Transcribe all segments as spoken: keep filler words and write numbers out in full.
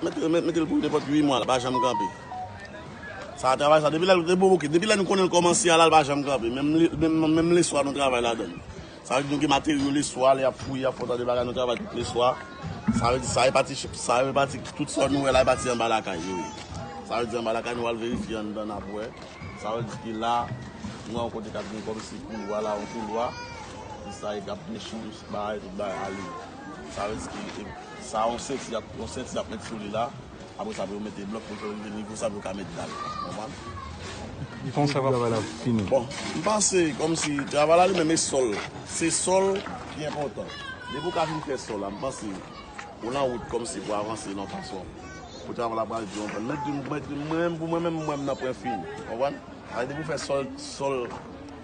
Mete, mete, mete l pou nenpòt uit mwa, l pa janm kanpe. Sa travay sa, depi lè, depi, ok, depi lè nou konnen l kòmanse a la, l pa janm kanpe. Menm le, menm, menm leswa nou travay ladan l. Sa vle di nou gen materyo leswa, lè y ap fouye, y ap fè yon ta de bagay, nou travay tout leswa. Sa vle di sa e pati, sa e pati, tout sa nou wè la, e pati anba lakay yo ye. Sa vle di anba lakay nou al verifye anndan n ap wè. Sa vle di ke la, nou wè yon kote k ap gen kòmsi koulwa la, yon koulwa. Ki sa e k ap gen chans bagay, tout bagay ale. Sa vle di ke e, sa yon senti y ap, yon senti y ap met sou li la. Apre sa, pou yo mete blòk, pou yo rive nivo sa, pou yo ka met dal. Konprann? Kòman travay la fini? Bon, m panse kòmsi travay la li menm e sòl. Se sòl ki enpòtan. Depi w ka fin fè sòl la, m panse ou nan wout kòmsi pou avanse nan fason. Pou travay la pral di yon pwen. Mèt di, mèt di, mwen menm, pou mwen menm, mwen menm nan pwen fini. Konprann? Sa vle di pou fè sòl, sòl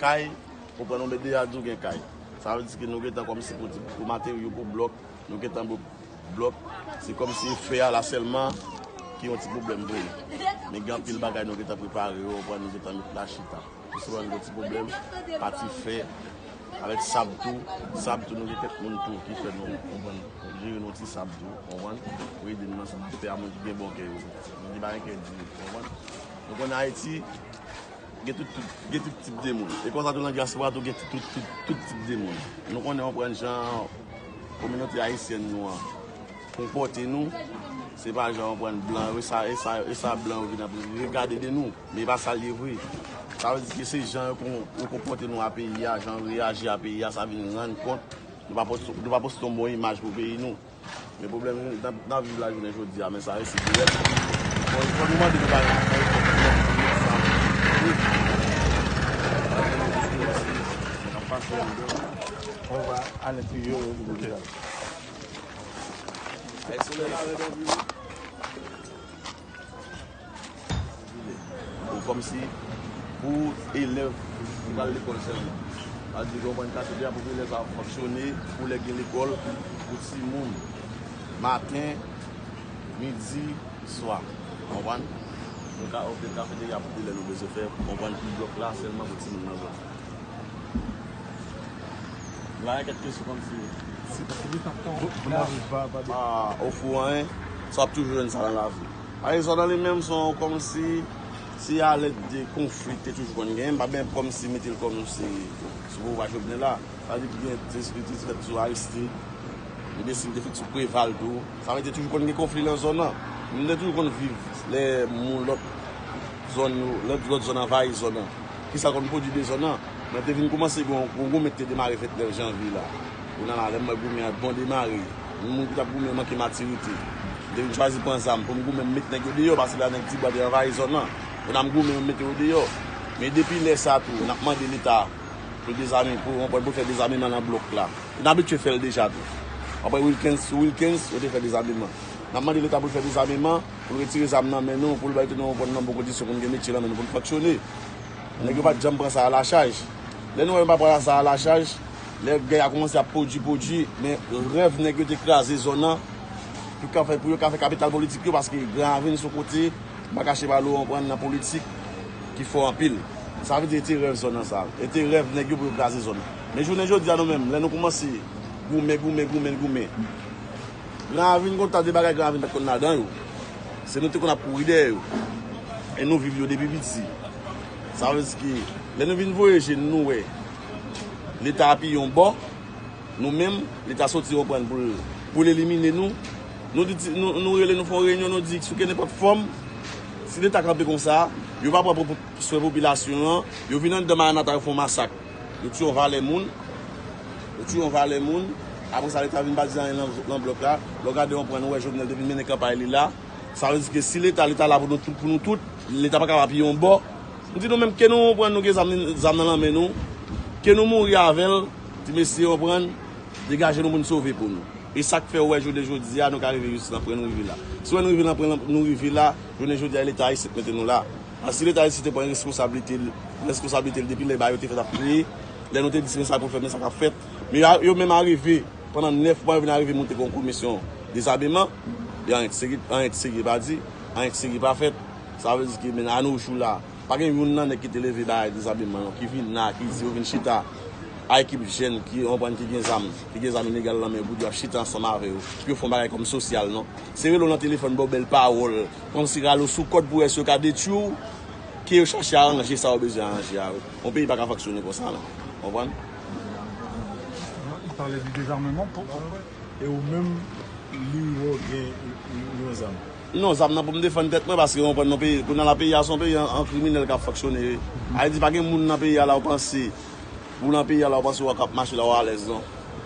kay, ou pran nou met deja di w gen kay. Sa vle di ke nou gentan kòmsi pou, pou materyo, pou blòk, nou gentan blo-, blòk. Se kòmsi fè a la sèlman ki yon ti pwoblèm pou nou. Men gen anpil bagay nou gentan prepare yo, ou pran nou gentan met la chita. Pou si w gen yon ti pwoblèm, pati fè, avèk sab tou, sab tou nou gen kèk moun tou ki fè nou, ou pran, jere nou ti sab tou, ou pran, pou ede nou nan sa n ap fè a, moun ki gen bon kè yo. Nou gen pa gen kè di, ou pran. Nou konn Ayiti, gen tout, tout, gen tout tip de moun. E konsa tou nan dyaspora tou gen tout, tout, tout, tout tip de moun. Nou konnen, ou pran, jan kominote ayisyèn nou an konpòte nou, se pa jan ou pran blan yo, e sa, e sa, e sa blan yo vin ap regade de nou, men e pa sa l ye vre. Sa vle di ke se jan yo kon, yo konpòte nou a peyi a, jan yo reyaji a peyi a, sa vin rann kont nou pa poste, nou pa poste yon bon imaj pou peyi nou. Men pwoblèm n ap, n ap viv la jounen jodi a, men sa resi pou lè. Bon, fò nou mande nou pa On va à l'intérieur du village. Ou kòmsi pou elèv ki pral lekòl sèlman. Sa vle di, konprann, katedra pou elèv sa fonksyone pou lè gen lekòl pou timoun. Maten, midi, swa. Konprann? Nou ka ofri kafeterya pou elèv nou bezwen fè, konprann, pou blòk la sèlman pou timoun nan zòn. Mwen gen kèk kesyon kòmsi. Si, si li pa t ka, pa, pa de. Ah, ofri anyen, sa w ap toujou jwenn sa nan lavi. Ayizòna li menm se yon kòmsi, se alèd de konfli te toujou konn genyen, m pa byen kòmsi mete l kòmsi sou pouvwa Jovenel la. Sa vle di ki gen te, te, te fèt sou Aristide, gen de siy te fèt sou Preval tou. Sa vle di toujou konn gen konfli nan zòn nan. Nou te toujou konn viv lè moun lòt zòn yo, lòt, lòt zòn anvayi zòn nan. Kisa konn pwodui de zòn nan? Mwen te vin kòmanse gon, gon goumen ki te demare vennèf janvye la. Kounye a la, lè m wè goumen an bon demare, yon moun ki t ap goumen manke matirite. M te vin chwazi pran zam pou m goumen, m met nèg yo deyò, paske la nèg Tibwa te anvayi zòn nan. Kounye a m goumen, m mete yo deyò. Men depi lè sa tou, n ap mande Leta pou l dezame, pou, pou l fè dezameman nan blòk la. N abitye fè l deja tou. Apre Wilkens, sou Wilkens, yo te fè dezameman. N ap mande Leta pou l fè dezameman, pou l retire zam nan men nou, pou l bay tout nou nan bon kondisyon, pou n gen metye nan men nou, pou n fonksyone. Nèg yo pa t janm pran sa a la chaj. Lè nou wè yo pa pran sa a la chaj, lè gè a kòmanse ap pwodui, pwodui, men rèv nèg yo te kraze zòn nan, pou ka fè, pou yo ka fè kapital politik yo, paske Gran Ravin se yon kote, m pa kache ba nou, konprann, nan politik ki fò anpil. Sa vle di, e te rèv zòn nan sa. E te rèv nèg yo pou yo kraze zòn nan. Men jounen jodi a nou menm, lè nou kòmanse goumen, goumen, goumen, goumen. Gran Ravin konn ta de bagay Gran Ravin pa t konn ladan yo. Se nou te konn ap kouri dèyè yo. E nou viv yo depi piti. Sa vle di ke lè nou vin voye je n, nou wè Leta apiye yon bò, nou menm, Leta soti konprann pou l, pou l elimine nou. Nou di, nou, nou rele, nou fè yon reyinyon, nou di, sou kenenpòt fòm, si Leta kanpe konsa, yo pa pran pou, pou swen popilasyon an, yo vin anndan Maranata, yo fè yon masak. Yo tiye yon valè moun. Yo tiye yon valè moun. Apre sa, Leta vin pa di anyen nan, nan blòk la. Lè w gade, w konprann, ou wè Jovenel te vin mennen kanpay li la. Sa vle di ke si Leta, Leta la pou nou tout, pou nou tout, Leta pa kapab apiye yon bò. M di nou menm, ke nou konprann, nou gen zam, zam nan lanmen nou. Ke nou mouri avè l, ti mesye, konprann, degaje nou pou n sove po nou. E sa k fè ou wè jounen jodi a, nou ka rive jis nan pwen nou rive la. Si w wè nou rive nan pwen nou rive la, jounen jodi a, e Leta ayisyen k mete nou la. Paske si Leta ayisyen te pran responsablite l, responsablite l depi lè bagay yo te fèt ap kreye, lè nou te di se sa pou fèt, men sa k ap fèt. Men a, yo menm arive, pandan nèf mwa, yo vin arive moute gon komisyon dezameman, e anyen de serye, anyen de serye pa di, anyen de serye pa fèt. Sa vle di ke, men, a nos jours la, pa gen youn nan nèg ki te leve bagay dezameman yo, ki vin la, ki di yo vin chita. a ekip jèn ki, w konprann, ki gen zam, ki gen zam ilegal nan men yo, pou yo ap chita ansanm avè yo, pou yo fè yon bagay kòm sosyal, non. Se rele w nan telefòn, ba w bèl pawòl, kòmsi rale w sou kòd pou wè si yo ka detwi w, ke yo chache aranje sa yo bezwen aranje a, wi. Yon peyi pa ka fonksyone konsa, non. W konprann? Il parlait du désarmement. Pour, pourquoi? E ou menm, li wè w gen yon zam? Non, zam nan pou m defann tèt mwen, paske w konprann, nan peyi, kounye a la, peyi a se yon peyi an, an kriminèl k ap fonksyone, wi. Ayiti pa gen moun nan peyi a la, w panse, ou nan peyi a la, w panse w ap mache la, w alèz, non.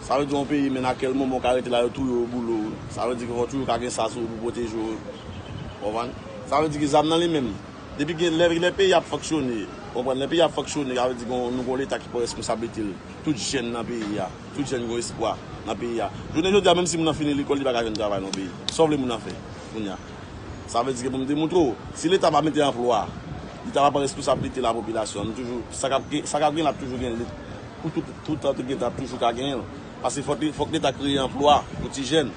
Sa vle di yon peyi, men a kèl moman w ka rete la, yo touye w, boule w. Sa vle di ke fò toujou ka gen sa sou ou pou pwoteje w. W konprann? Sa vle di ke zam nan li menm, depi gen, lè, lè peyi ap fonksyone, w konprann, lè peyi ap fonksyone, sa vle di gen, nou gen yon Leta ki pran responsablite l. Tout jèn nan peyi a, tout jèn gen espwa nan peyi a. Jounen jodi a, menm si moun nan fini lekòl, li pa ka jwenn travay nan peyi. Sa w vle moun nan fè kounye a? Sa vle di ke pou m demontre w, si Leta pa mete anplwa, Leta pa pran responsablite lapopilasyon, nou toujou, sa k ap gen, sa k ap gen la ap toujou gen lit pou tout, tout tan te gen, t ap toujou ka genyen l. Paske fòk, fòk Leta kreye anplwa pou ti jèn.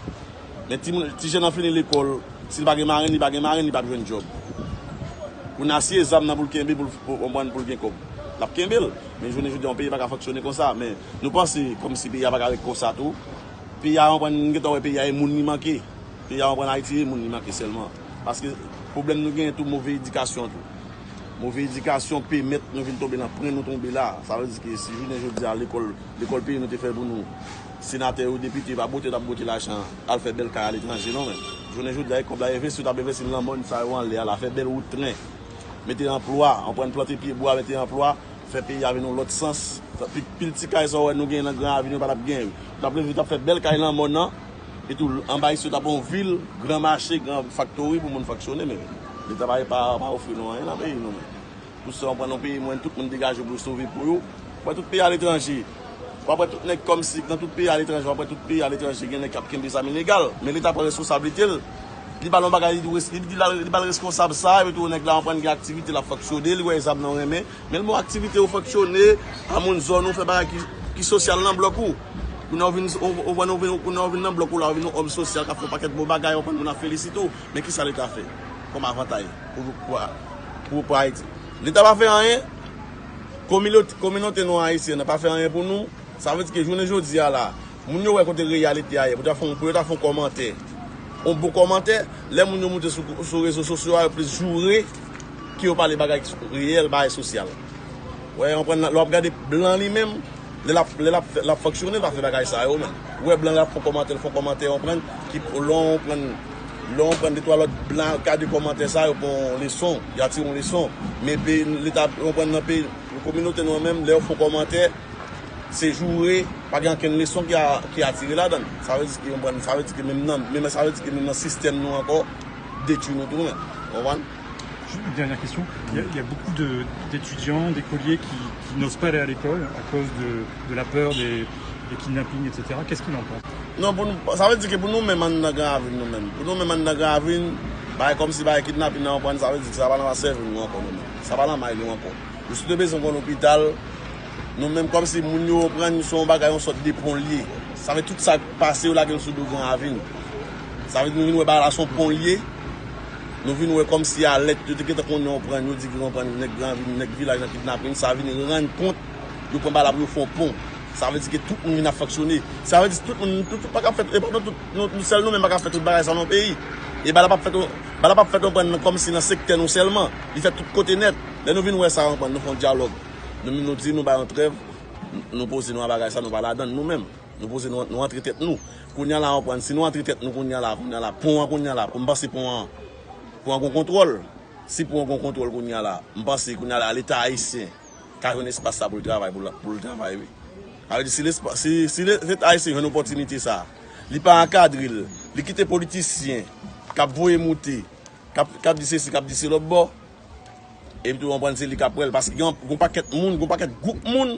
Men ti moun, ti jèn nan fini lekòl, si l pa gen marenn, li pa gen marenn, li p ap jwenn djòb. Pou n asiye zam nan pou l kenbe, pou l, pou, konprann, pou l gen kòb. L ap kenbe l. Men jounen jodi a, yon peyi pa ka fonksyone konsa. Men nou panse kòmsi peyi a pa ka ret konsa tou. Peyi a, konprann, nou gentan wè peyi a e moun li manke. Peyi a, konprann, Ayiti e moun li manke sèlman. Paske pwoblèm nou genyen tou, move edikasyon tou. Move edikasyon pèmèt nou vin tonbe nan pwen nou tonbe la. Sa vle di ke si jounen jodi a lekòl, lekòl peyi nou te fè pou nou, senatè yo, depite yo pa bwote, t ap bwote lajan al fè bèl kay aletranje, non, men. Jounen jodi a, e kòb la envesti, yo t ap envesti nan lanmòn sa yo anlè a la, fè bèl wout tren, mete anplwa, anprann plante pyebwa, mete anplwa, fè peyi a vin yon lòt sans. Pi, pil ti kay sa w wè nou genyen nan Gran Ravin yo pa t ap genyen. Yo t ap leve, yo t ap fè bèl kay lanmòn nan, etou, anba isit yo t ap yon vil, gran mache, gran faktori pou moun fonksyone, men Leta pa, pa, pa ofri nou anyen nan peyi nou, men. Pou sa, w pran yon peyi, mwen, tout moun degaje pou yo sove po yo. W ap wè tout peyi aletranje. W ap wè tout nèg kòmsi nan tout peyi aletranje, w ap wè tout peyi aletranje gen nèg k ap kenbe zam ilegal. Men Leta pran responsablite l. Li ba l yon bagay, li di, li di la, li ba l reskonsab sa, epi tou nèg la, w pran gen aktivite l ap fonksyone, li wè zam nan renmen. Men l ba w aktivite ou fonksyone, a moun zòn ou, fè bagay ki, ki sosyal nan blòk ou. Kounye a w vin, ou, ou, ou vin, kounye a w vin nan blòk ou la, ou vin yon òm sosyal k ap fè yon pakèt bon bagay, w konprann, moun ap felisite w. Men kisa Leta fè kòm avantay pou, pou, pou, pou Ayiti? Leta pa fè anyen. Kominote, kominote nou ayisyèn nan pa fè anyen pou nou. Sa vle di ke jounen jodi a la, moun yo wè kote reyalite a ye. Pou ta fè, pou yo ta fè yon kòmantè, yon bon kòmantè, lè moun yo moute sou, sou rezo sosyo a, yo plis joure ke yo pale bagay ki reyèl, bagay sosyal. Wè, w konprann, lè w ap gade blan li menm, lè l ap, lè l ap, l ap fonksyone, l pa fè bagay sa yo, men. Ou wè blan l ap fè yon kòmantè, l fè yon kòmantè, w konprann, ki, lè w konprann, lè w konprann de twa lòt blan gade kòmantè sa yo, pran yon leson, y a tire yon leson. Men peyi, Leta, w konprann, nan peyi, kominote nou an menm, lè yo fè yon kòmantè, se joure, pa gen okenn leson ki a, ki atire ladan l. Sa vle di ke, w konprann, sa vle di ke menm nan, menm, sa vle di ke menm nan sistèm nou ankò, detwi nou tou, men. W konprann? Une dernière question. Il y a, il y a beaucoup de, d'étudiants, d'écoliers qui, qui n'osent pas aller à l'école à cause de, de la peur des, des kidnappings, et cetera. Qu'est-ce qu'il en pense? Non, pou nou, sa vle di ke pou nou menm anndan Gran Ravin nou menm, pou nou menm anndan Gran Ravin, bagay kòmsi bagay kidnapin nan, w konprann, sa vle di ke sa pa nan sèvo nou ankò nou menm. Sa pa nan may nou ankò. Nou sou te bezwen gen yon lopital, nou menm kòmsi moun yo, w konprann, se yon bagay, yon sòt de pon l ye. Sa vle tout sa k pase, yo lage l sou do Gran Ravin. Sa vle di nou vin wè bagay la se yon pon l ye. Nou vin wè kòmsi alèt, yo te gentan konnen, w konprann, yo di, w konprann, nèg Gran Ravin, nèg vilaj nan kidnapin, sa vin rann kont, yo pran bagay la pou yo fè yon pon. Sa vle di ke tout moun vin ap fonksyone. Sa vle di tout moun, tout, tout pa ka fèt, e pa nou tout, nou, nou sèl nou menm pa ka fè tout bagay sa nan peyi. E bagay la p ap fèt, bagay la p ap fèt, w konprann, kòmsi nan sektè nou sèlman. Li fèt tout kote nèt. Lè nou vin wè sa, w konprann, nou fè yon dyalòg. Nou, nou di nou bay yon trèv, nou poze nou a bagay sa, nou pa ladan l nou menm. Nou poze nou, nou antre tèt nou. Kounye a la, w konprann, si nou antre tèt nou kounye a la, kounye a la, pon an kounye a la, pou m panse pon an, pon an gon kontwòl. Si pon an gon kontwòl kounye a la, m panse kounye a la, Leta ayisyen ka jwenn espas sa pou l travay, pou l, pou l travay, wi. Sa vle di, si lespa-, si, si le-, Leta ayisyen jwenn opòtinite sa, li pa ankadre l, li kite politisyen k ap voye moute, k ap, k ap di sesi, k ap di se lòt bò, epi tou, w konprann, se li k ap wè l, paske gen yon, gen yon pakèt moun, gen yon pakèt gwoup moun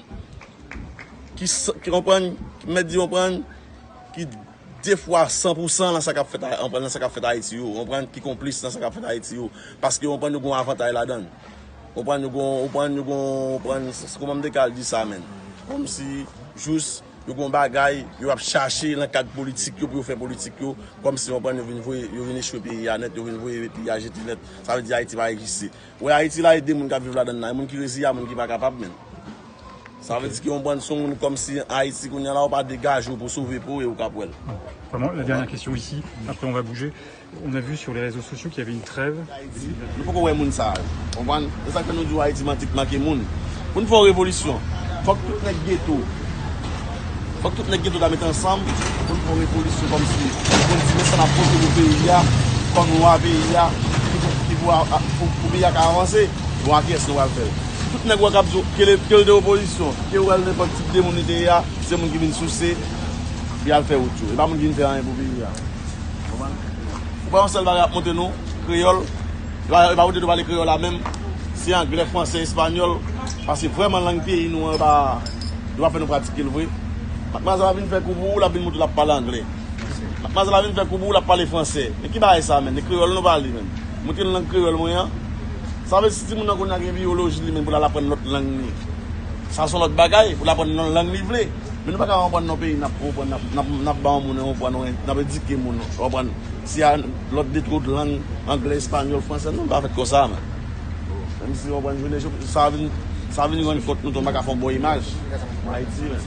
ki, ki, w konprann, ki mèt di, w konprann, ki de fwa san pou san nan sa k ap fèt, w konprann, nan sa k ap fèt Ayiti yo, w konprann, ki konplis nan sa k ap fèt Ayiti yo, paske, w konprann, yo gen yon avantay ladan l. W konprann, yo gen, w konprann, yo gen, w konprann, kòman m te ka al di sa, menn? Kòmsi, jis, yo gen yon bagay, yo ap chache nan kad politik yo pou yo fè politik yo, kòmsi, w konprann, yo vin voye, yo vin echwe peyi a nèt, yo vin voye peyi a jete nèt. Sa vle di Ayiti pa egziste. Wè Ayiti la, e de moun k ap viv ladan l la, e moun ki reziye a moun ki pa kapab menm. Sa vle di ke yon bann sou moun kòmsi Ayiti kounye a la, ou pa degaje w pou sove peyi w, e ou k ap wè l. Vraiment, la dernière question ici, après on va bouger. On a vu sur les réseaux sociaux qu'il y avait une trêve. Ayiti, nou poko wè moun sa yo. Konprann? Se sa k fè nou di w Ayiti manti k manke moun. Pou n fè yon revolisyon, fòk tout nèg geto, fòk tout nèg geto ta met ansanm pou n fè yon revolisyon kòmsi pou n di men sa n ap pote pou peyi a, kòm lwa peyi a, ki pou, ki pou, pou, pou peyi a ka avanse. Bon, a kiyès nou pral fè l? Tout nèg ou wè k ap di w, ke l, ke l te opozisyon, ke l nenpòt tip de moun li te ye a, se moun ki vin souse, pou y al fè wout yo. E pa moun ki vin fè anyen pou peyi a. Konprann? Ou pa yon sèl bagay ap montre nou, kreyòl, e pa, e pa wote nou pale kreyòl la menm, se anglè, fransè, espanyòl, paske vrèman lang peyi nou an, e pa, nou pa fè nou pratike l vre. Madmwazèl la vin fè kou pou ou, l ap vin montre l ap pale anglè. Madmwazèl la vin fè kou pou ou, l ap pale fransè. Men ki bagay sa menm? E kreyòl nou pale menm. Montre l lang kreyòl mwen an. Sa vle di si timoun nan kounye a gen biyoloji li menm pou l al aprann lòt lang li. Sa se yon lòt bagay pou l aprann nan lang li vle. Men nou pa ka konprann nan peyi n ap konprann, n ap, n ap, n ap ba yon moun yon pran, n ap edike moun, w konprann. Si a lòt de twòp lang, anglè, espanyòl, fransè, nou pa fèt konsa, men. Menm si w konprann, jounen jodi, sa vin, sa vin rann kont nou tou, nou pa ka fè yon bon imaj. Ayiti, men.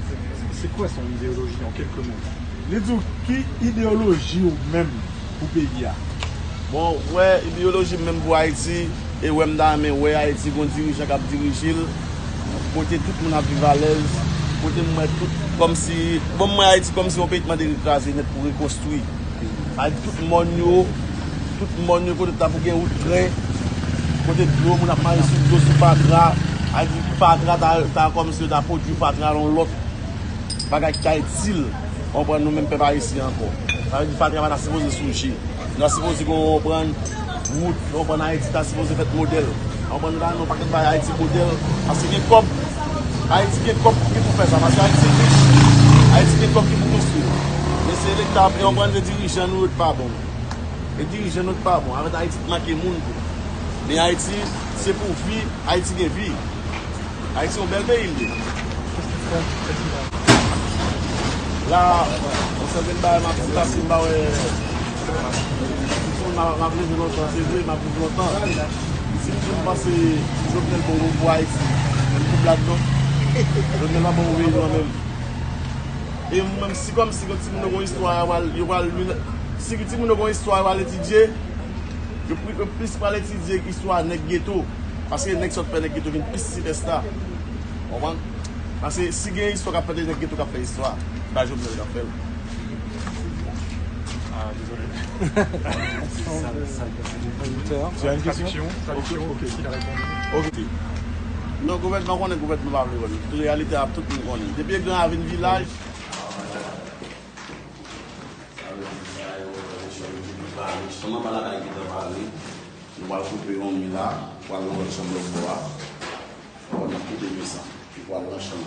C'est quoi son idéologie en quelques mots? Li di w ki ideyoloji w menm pou peyi a? Bon, wè, ideyoloji m menm pou Ayiti, e wè m ta renmen wè Ayiti gon dirijan k ap dirije l, kote tout moun ap viv alèz, kote m wè tout kòmsi, bon, m wè Ayiti kòmsi yon peyi k mande rekraze nèt pou rekonstwi. Sa vle di tout mòn yo, tout mòn yo kote ta pou gen wout tren, kote dlo, moun ap mache sou dlo, sou fatra, sa vle di fatra ta, ta kòmsi yo ta pwodui fatra yon lòt bagay ki ta itil, konprann, nou menm pèp ayisyen ankò. Sa vle di fatra pa ta sipoze souje. Nou ta sipoze gen yon, konprann, wout, konprann, Ayiti ta sipoze fèt modèl. Konprann, nou ta nan yon pakèt bagay Ayiti modèl, paske gen kòb, Ayiti gen kòb ki pou fè sa, paske Ayiti rich, Ayiti gen kòb ki pou konstwi. Men se leta, konprann, se dirijan nou yo ki pa bon. E dirijan nou ki pa bon, avèk Ayiti ki manke moun tou. Men Ayiti, se pou vi, Ayiti gen vi. Ayiti yon bèl peyi l ye. La, yon sèl grenn bagay m ap di, paske m pa wè, m ap, m ap leve lontan, se vre, m ap viv lontan. Si m di m panse Jovenel bon pou Ayiti, men m tou blag non. Jovenel pa bon pou peyi nou an menm. E menm si kòmsi gen timoun yo gon istwa, yo pral, yo pral li, si timoun yo gon istwa, yo pral etidye, yo pri- yo plis pral etidye istwa nèg geto. Paske nèg sòt fè nèg geto vin plis sipèsta. Konprann? Paske si gen istwa k ap fèt, e nèg geto k ap fè istwa. Se pa Jovenel k ap fè l. Ah, désolé. Tu as une question? Traduction, traduction, Ok, ok. Facile à répondre. Ok. Non, gouvènman konnen, gouvènman pa vle wè l. Reyalite a tout moun konnen. Depi e gran a vin vilaj. Sa vle di sa yo, yo pale. Sèlman pa lakay ki te pale. Nou pral koupe yon mi la, pral nan lòt chanm lòt bò a. Bon, n ap kite mi sa, ki pral nan chanm.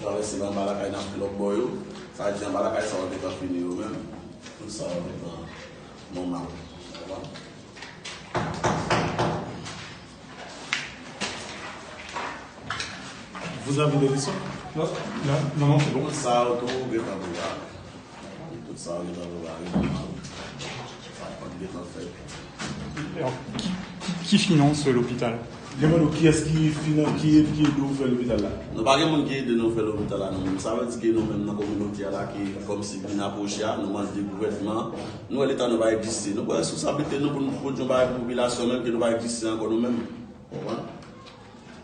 Travèse anba lakay n ap fè lòt bò yo. Sa vle di anba lakay sa yo gentan fini yo menm. Tout sa yo gentan nòmal. Konprann? Vous avez des leçons? Non, non, non, non, c'est bon. Tout sa yo tou gentan prepare. Tout sa yo gentan prepare nòmal. Sa pa t gentan fèt. Alors, qui, qui, qui finance l'hôpital? Demande kiyès ki finan, ki, ki ede w fè lopital la? Nou pa gen moun ki ede nou fè lopital la nou menm. Sa vle di ke nou menm nan kominote a la ki kòmsi vin apwoche a, nou mande gouvènman, nou wè leta nou pa egziste. Nou pran responsablite nou pou nou pwodui yon bagay pou popilasyon menm ke nou pa egziste ankò nou menm. Konprann?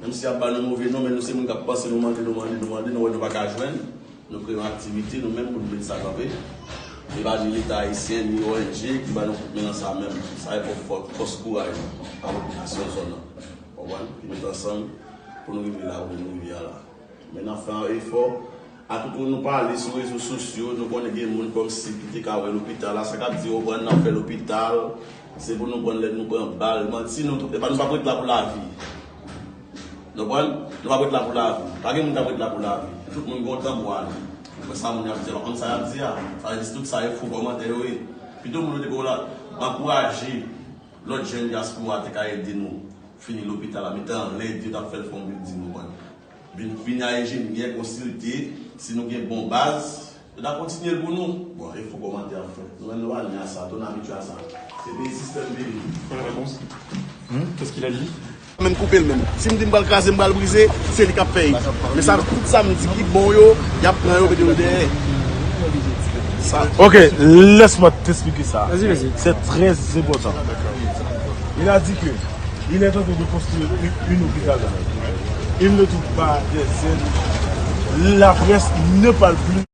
Menm si y ap ba nou move non, men nou se moun k ap panse, nou mande, nou mande, nou mande, nou wè nou pa ka jwenn. Nou kreye yon aktivite nou menm pou nou met sa kanpe. E pa ni Leta ayisyen, ni O N G ki ba nou kout men nan sa menm. Sa e fòs, fòs kouraj a popilasyon zòn nan. Konprann? Ki met ansanm pou nou rive la kote nou rive a la. Men n ap fè yon efò. Atout nou pale sou rezo sosyo, nou konnen gen moun kòmsi ki te ka wè lopital la, sa k ap di yo pran n ap fè lopital, se pou nou pran lè nou pran bal, manti, nou, epa nou p ap ret la pou lavi. Nou konprann? Nou p ap ret la pou lavi. Pa gen moun k ap ret la pou lavi. Tout moun gen yon tan pou ale. Ou konn sa moun y ap di a, pa konn sa y ap di a. Sa vle di tout sa e fo kòmantè yo ye. Pito moun yo te ko la ankouraje lòt jèn dyaspora te ka ede nou fini lopital la, mete anlè di yo t ap fè l fè yon bilding, ou konprann. Vin, vin a enjenyè, konsilte, si nou gen bon baz, yo ta kontinye l pou nou. Bon, e fo kòmantè ap fè. Nou menm nou pa ni a sa, tou n abitye a sa. Se peyi sistèm peyi. Bonne réponse. Hmm, qu'est-ce qu'il a dit? Menm koupe l menm. Si m di m pral kraze, m pral brize, se li k ap fè l. Men sa, tout sa m di ki bon yo, y ap pran yo, mete yo dèyè. Sa. Ok, laisse-moi t'expliquer ça. Vas-y, vas-y. C'est très important. Il a dit que il est en train de construire une, une hôpital. Il ne trouve pas des aides. La presse ne parle plus.